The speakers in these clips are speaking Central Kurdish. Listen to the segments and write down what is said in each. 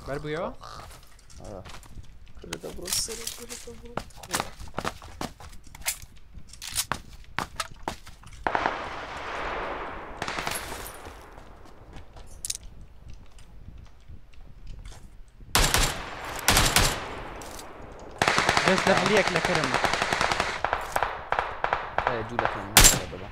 بەربوویەوە؟ کورە دەبڕۆ سەرە کورە دەبڕۆ. بەس لە بلیەک لە کەرم. دوو لەکەم ببە.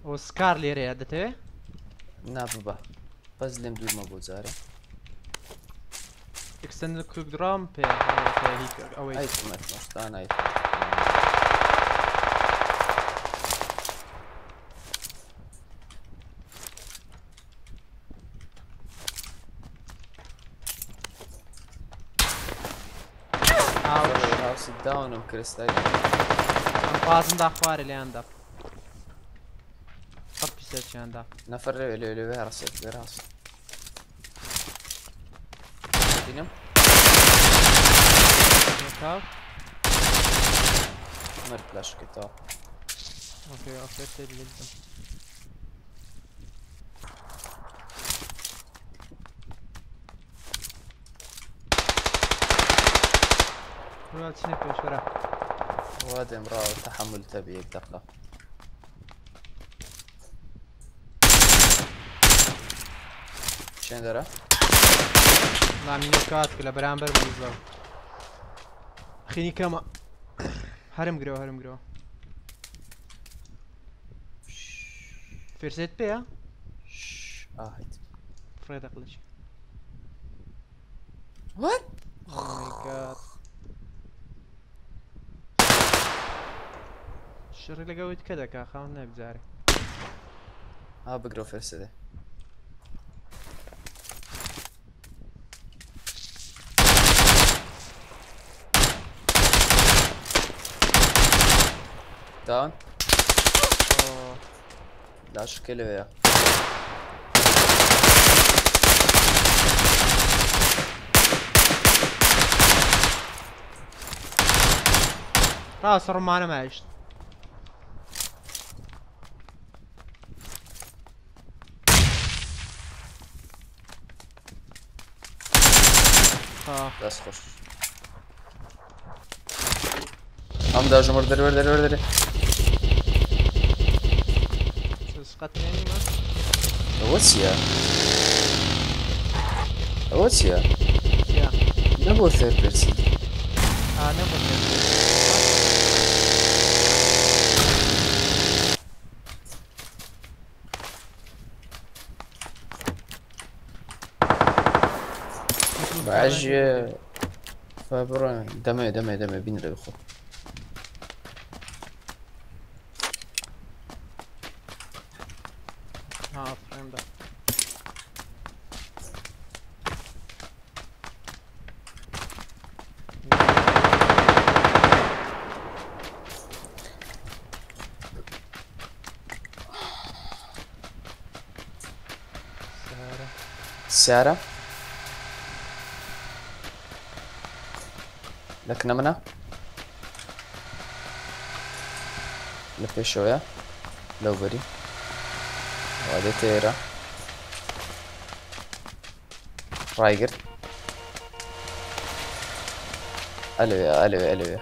ئەو سکار لێرەیە دەتەوێ؟ نا ببە بەس لێم دوورمە بۆ جارێ. ئێکستەندد کویک درام پێ ئەوەی ئەیتم ئەیتم شتان ئەیتم. هاوسی داونم کرستای. بازم دا خوارێ لێیاندا. سەد پیسەچیاندا. نەفەر لەوێ لەوێ لەوێ ڕسێت لێ ڕاست. بینم؟ نۆکاوت. مرد لاشکەیتەوە. ئۆکەی ئۆکەی تێ لێدەم. ڕوا چنە پێشوەرە. وا دێم ڕاوە تەحەمول تەبی یەک دەقە. چێن دەرە؟ لامی نۆکات کە لە بەرامبەر بوو. خینی کەمە. هەرم گرەوە هەرم گرەوە. فرسێت پێیە؟ ئاهیت. فڕێ دەقلچی. What? Oh my god. شەڕی لەگەڵ کە دەکا خاوەن نابجارێ. ها بگرەوە فرسێ. داون. لاشکە لەوەیە. ڕاستە ڕۆمانە مایشت. دەست خۆش. ئەم داژمەر دەرەوە دەرەوە دەرێ. ئەوە چییە؟ ئەوە چییە؟ نەبووە ثێرد پێرسن. نەبووە ثێرد پێرسن. باش بڕۆ دەمێ دەمێ دەمێ بینرە بخۆ. فرێمدا. سیارە لەکنە منە لە پێشەوەیە لەو بەری وا دێتە ئێرە ڕایگرت. ئەلەوێ ئەلەوێ ئەلەوێ.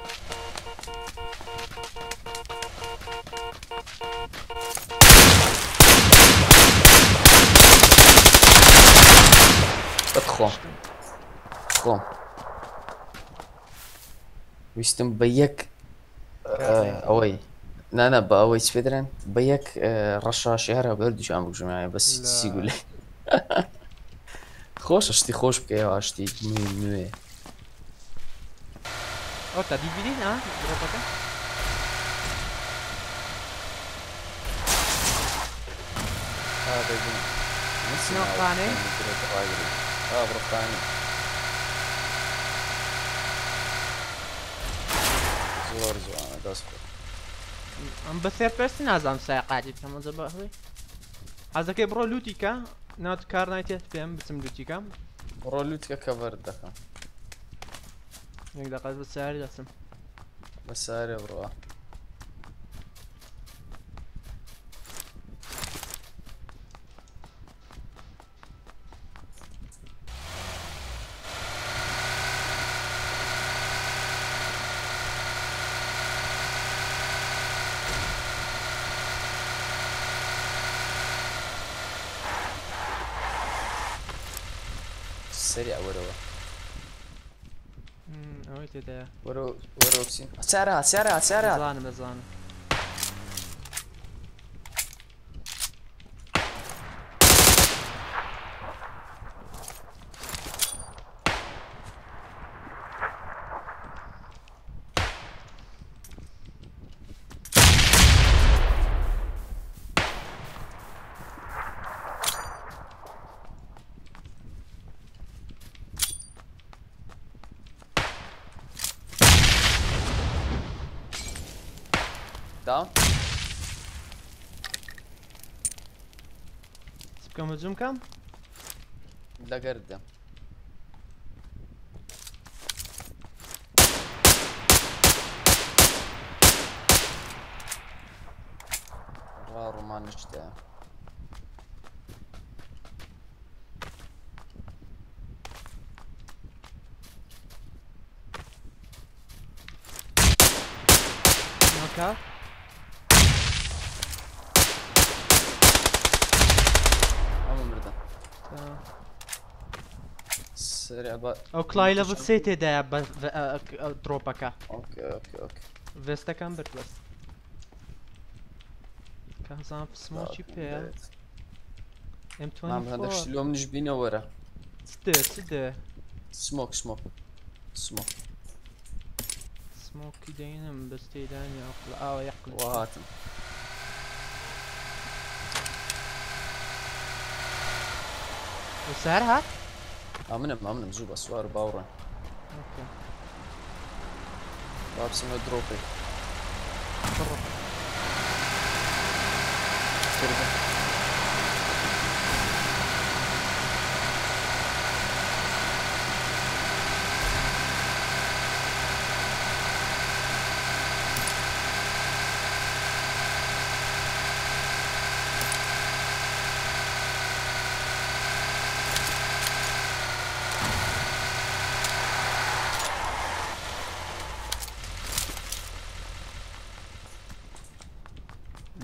خۆم خۆم ویستم بە یەک ئەوەی نانا بە ئەوەی چ پێ دەرێن بە یەک ڕەشاشی هەرە بەردووشیان بکوژم بەس سی گولێ. خۆشە شتی خۆش بکەیەوە شتی نوێ نوێ. ئەو تا دیبینین ئا درۆپەکە؟ دەبینم. ناو خانەی؟ بڕۆ خانەی. زۆر جوانە دەست خۆش. ئەم بە ثێرد پێرسن نازانم سایقاتی بکەم ئەجە بە هۆی. حەزەکەی بڕۆ لوتیکە نات کار نایتێت پێم بچم لوتیکەم. بڕۆ لوتکە کەڤەرت دەکەم. یەک دەقە بە سیاری دەچم. بە سارێ بڕۆ. سریع وەرەوە. ئەوەی تێدایە. وەرەوە وەرەوە بچین. سارە هات سارە هات سارە هات. دەزانم دەزانم. Down. بکەم هجوم کەم؟ لەگەردەم. ڕا ڕۆمان نشتە. نۆکاوت. ئەمە مردم. سریع بە ئەو کڵای level سێ تێدایە بە drop ەکە. okay okay okay. vest ەکەم برد بەس. کازان smoke ی پێیە. مام هەندێک M24. شتی لۆ منیش بینە وەرە. چ دێ چ دێ؟ smoke smoke smoke. smoke ی دەینم بەس تێدانی عقل ئاوە یەقل. وهاتم. سەر هات؟ ئەمنم ئەمنم زوو بە سوار باوڕن. okay. با بچینەوە drop ێ. بڕۆ. کردم.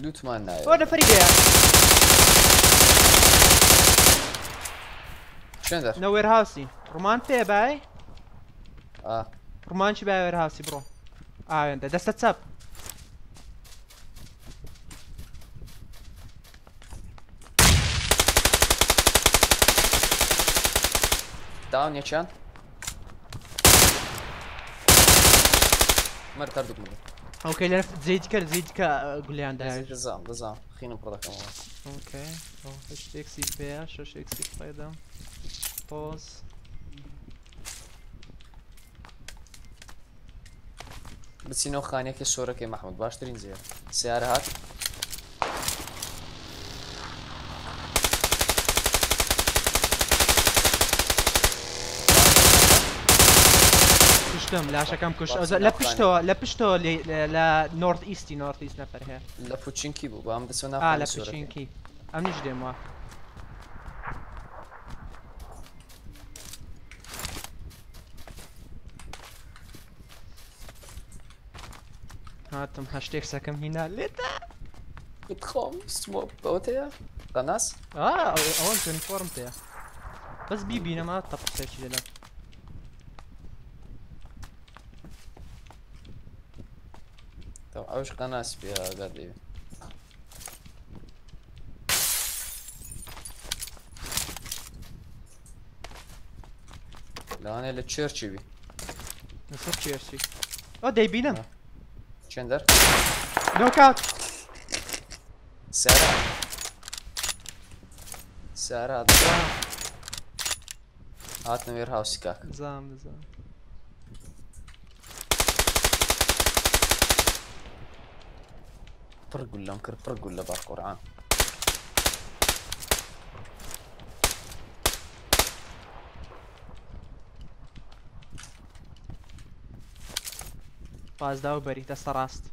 لوتمان ئەوە نایە. نەفەری گەیە. چێن دەر؟ نە warehouse ی. ڕومان پێ بای؟ ئا. ڕومان چی بای warehouse ی بڕۆ. ئاوێندە دەستە چەپ. down یەکیان. مرد هەردووک مردن. okay لە زەیدکە زەیدکە گولیان داوێت. دەزانم دەزانم خینم پڕ دەکەمەوە. okay. ئەو هەشت X ی پێیە شەش X ی پێدەم. تۆز. بچینەوە خانیەکەی سۆرەکەی مەحمود باشترین جێیە. سیارە هات. کوشتم لاشەکەم کوشت. بابچینەوە لە خانیەکە. پشتەوە لە پشتەوە لە north east ی north east نەفەر هەیە. لە پوچینکی بوو بام دەچمە ناو ئا خانی لە سۆرەکەی. پوچینکی. ئەمنیش دێمەوە. هاتم هەشتێک سەکەم هینا لێتە. بتخۆم smoke ئەوەت هەیە؟ قەناس؟ ئا ئەوەم 24 پێیە. بەس بیبینەما تەپسێکی لێدەم. طب ئەوش قەناس پێ ئاگات لێبێ. لەوانەیە لە چێرچی بی. لەسەر چێرچی. ئەو دەیبینم. چێن دەر؟ نۆکاوت. سارا. سارا هاتنە وێرهاوسی کاک. زام زام. پڕ گولەم کرد پڕ گولە بە قورعان. بازدا و بەری دەستە ڕاست.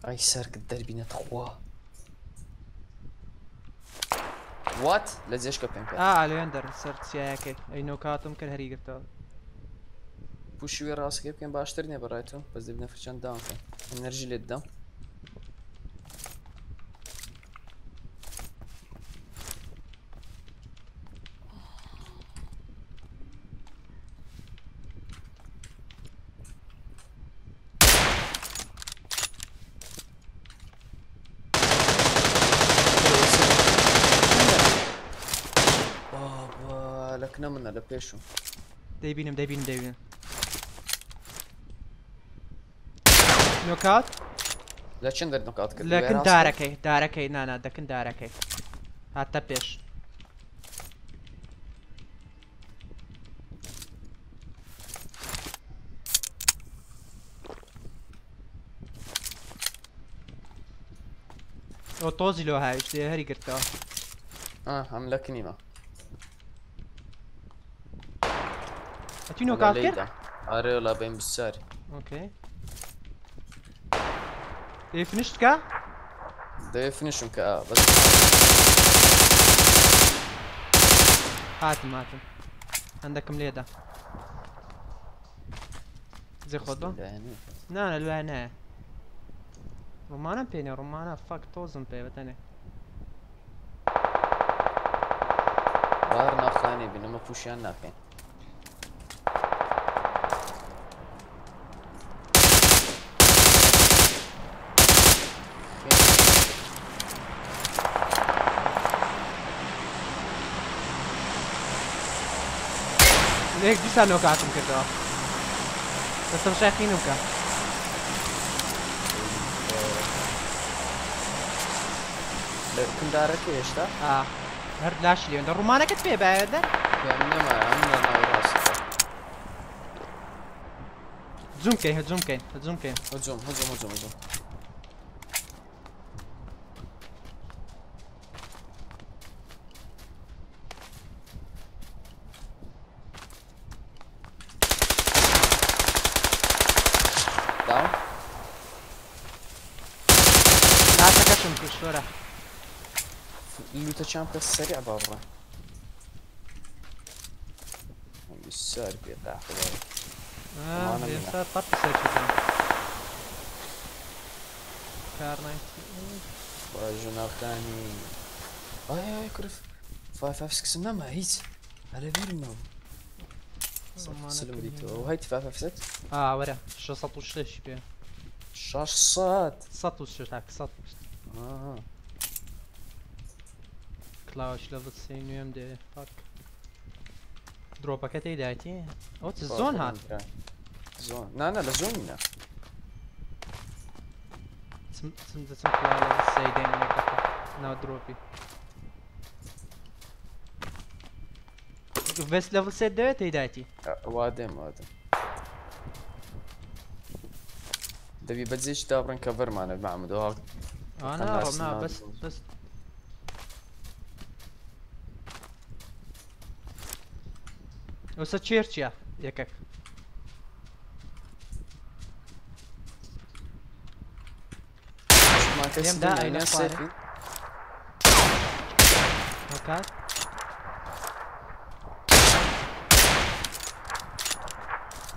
ئای سەرکت دەربینە تخوا. وات لە جێشکە پێم کرد. ئا لەوێن دەر سەر چیایەکەی ئەی نۆکاتم کرد هەری گرتەوە. پوشی وێ ڕاستەکەی بکەین باشتر نییە بەڕای تۆ؟ بەس دەبی نەفر چەند داون کەین. ئەنەرژی لێت دەم. بابا لە کنە منە لە پێشم. دەیبینم دەیبینم دەیبینم. نۆکات؟ لە چەند دەر نۆکات کرد؟ لە کن دارەکەی دارەکەی نانا دەکن دارەکەی هاتە پێش. ئەو تۆزی لۆ هاویشت لێ هەری گرتەوە. هەم لە کنیمە. ئەتوی نۆکات کرد؟ ئارێ وەڵا بەین بسار. ئۆکەی. دەی فنشت کە؟ دەوێ فنشم کە بەس. هاتم هاتم. هەندەکم لێدا. زێ خۆت بە؟ نا نا لوایە نایە. ڕۆمانم پێ نیە ڕۆمانە فەک تۆزم پێ بەتەنێ. بار ناوخانەی بین ئەمە پوشیان ناکەین. لێک دیسان نۆکاتم کردەوە. دەستم شای خینم کە. کندارەکە هێشتا؟ هەر لاشی لێ ڕوومانەکەت پێ باە دەر؟ پێم نەما ئەم لە ناوەڕاستە. هجوم کەین هجوم کەین هجوم کەین. هجوم هجوم هجوم هجوم. داون. لاشەکەشم کوشت وەرە. لوتە چیان بکە سەریع با بڕۆن. سەر بێ داخڵ. ئێستا پەڕ سەر چووم. کار ژناخانی. ئای ئای کوڕ 5 5 6 نەما هیچ. هەرە بیرمەوە. سلم دیتەوە هەیت 5 5 6؟ وەرە 606 پێ. 600. 106 هاک 100. کلاوش لەڤڵ سێ نوێم دێ فاک. درۆپەکە تێدایەتی؟ ئەوە چ زۆن هات؟ زۆن نا نا لە زۆنینە. چم دەچم کلاو لەڤڵ سێ دێنم یەک دەقە ناو درۆپی. ڤێست لەڤڵ سێ دەوێت تێدایەتی؟ وا دێم وا دێم. دەبی بەجێکی دابڕن کەڤەرمانە مەعمودەوە. نا نا بەس بەس ئەوسە چێر چییە یەکەک؟ لێم دا ئەی لە خوارێ. نۆکات؟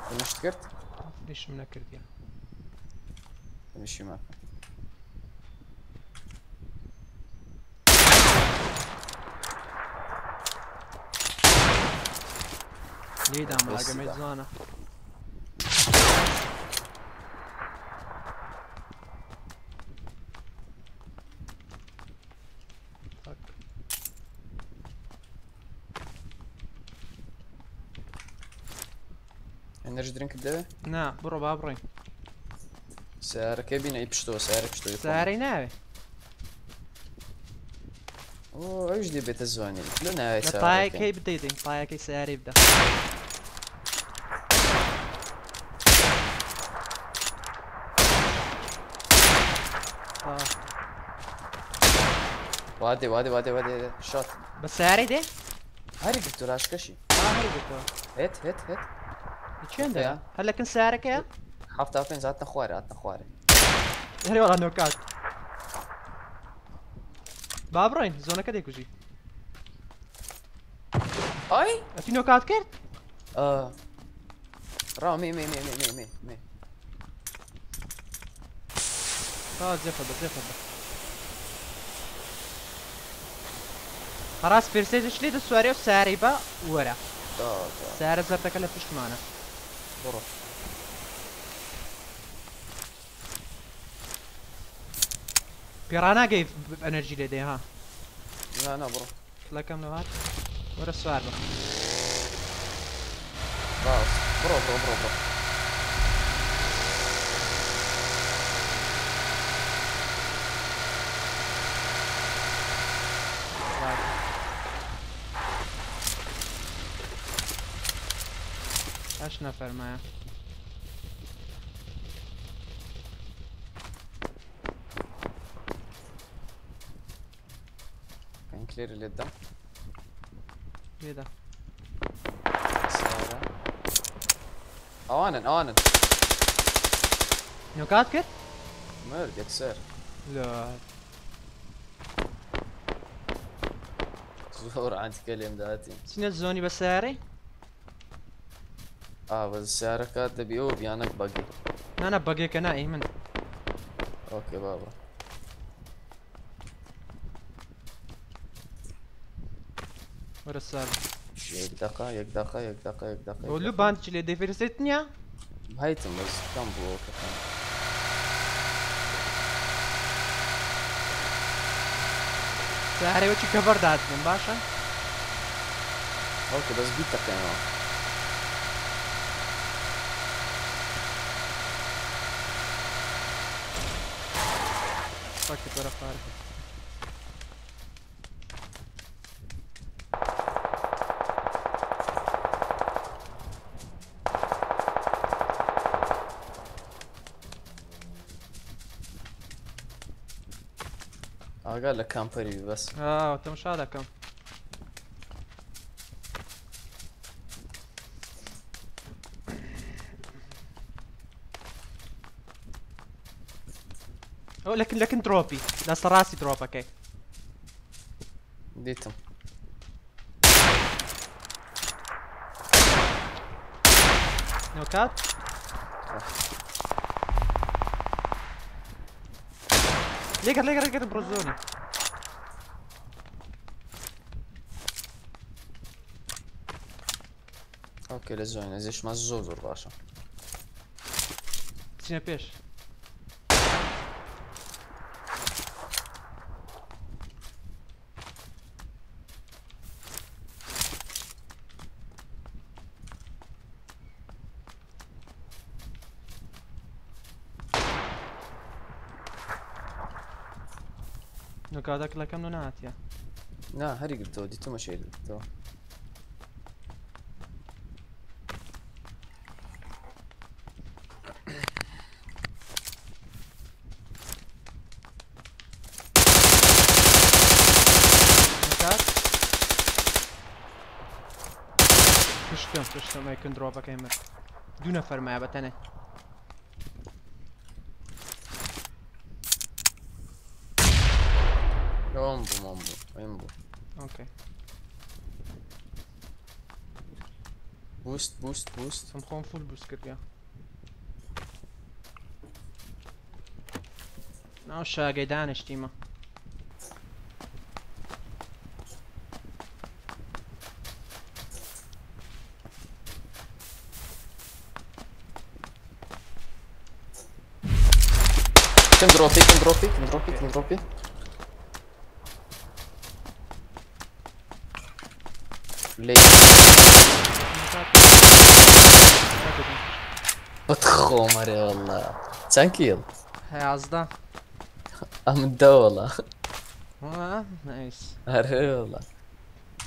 فنشت کرد؟ فنشم نەکردیە. فنشی ماکە. لێی دام لاگەمەی جوانە. ئەنەرژی درینکت دەوێ؟ نا بڕۆ با بڕۆین. سیارەکەی بینە ئی پشتەوە سیارە پشتەوەی خۆم. سیارەی ناوێ. ئۆ ئەویش دێ بێتە زۆنی لە ناوێ لە تایەکەی بدەی دەین تایەکەی سیارەی بدە. وادێ وادێ وادێ وادێ shot. بە سیارەی دێ؟ هەری گرتوو لاشکەشی. هەری گرتووە. هێت هێت هێت. چێندەیە؟ هەر لەکن سیارەکەیە؟ 75 هاتنە خوارێ هاتنە خوارێ. هەری وەڵا knockout. با بڕۆین zone ەکە دەیکوژی. ئای؟ ئەتی knockout کرد؟ ڕا مێ مێ مێ مێ مێ مێ مێ. تا جێ خۆت بە جێ خۆت بە. خلاص فێرسێجش لێ دەسوارێ و سیارەی بە وەرە. سیارە زەردەکە لە پشتمانە. بڕۆ. پێڕاناگەی ئەنەرژی لێ دێ ها. نا نا بڕۆ. کلەکەم لەوات. وەرە سوار بە. باس بڕۆ بڕۆ بڕۆ بڕۆ. هەشت نەفەرمایە. كان clear اللي قدام. ليه ده؟ سيارة. ئەوانن ئەوانن. knockout کرد؟ مرد یەکسەر. لا زۆر عەنتیکە لێم داتی. چینە zone ی بە سیارەی؟ بەس سیارەکە دەبی ئەوە بیانەک buggy. نا نا buggy ەکە نا ئەی من. okay بابا. وەرە سوار. یەک دقە یەک دقە یەک دقە یەک دقە. لو باند لێ دەی فێرسێت نییە؟ هەیتم بەس کەم بوو کەم. سیارەی وەکی کەڤەر داتنم باشە؟ okay بەس بیتەقێنەوە. فكت وەرە خوارێ. ئاگا لە camper ی بەس. تەماشا دەکەم. ئەو لەکن لەکن drop ی لەسەر ڕاستی drop ەکەی. دیتم. knockout؟ لێگەر لێگەر لێگەر بڕۆ zone ی. okay لە zone ی ئەزیشمان زۆر زۆر باشە. چینە پێش. knockout ەک لەکەم لۆ نەهاتیە. نا هەری گرتەوە دیتومە شەیر گرتەوە. knockout؟ کوشتم کوشتم ئەیکن drop ەکەی مرد. دوو نەفەرمایە بە تەنێ. ئەوم بوو ئەوم بوو ئەم بوو. okay. boost boost boost. ئەم خۆم full boost کردیە. ناو شاگەی دانیشتیمە. كم drop ی كم drop ی كم drop ی كم drop ی. ليه؟ بتخومري والله. چەند kill؟ 11. ئەم دە وەڵا. nice. ئەرێ وەڵا.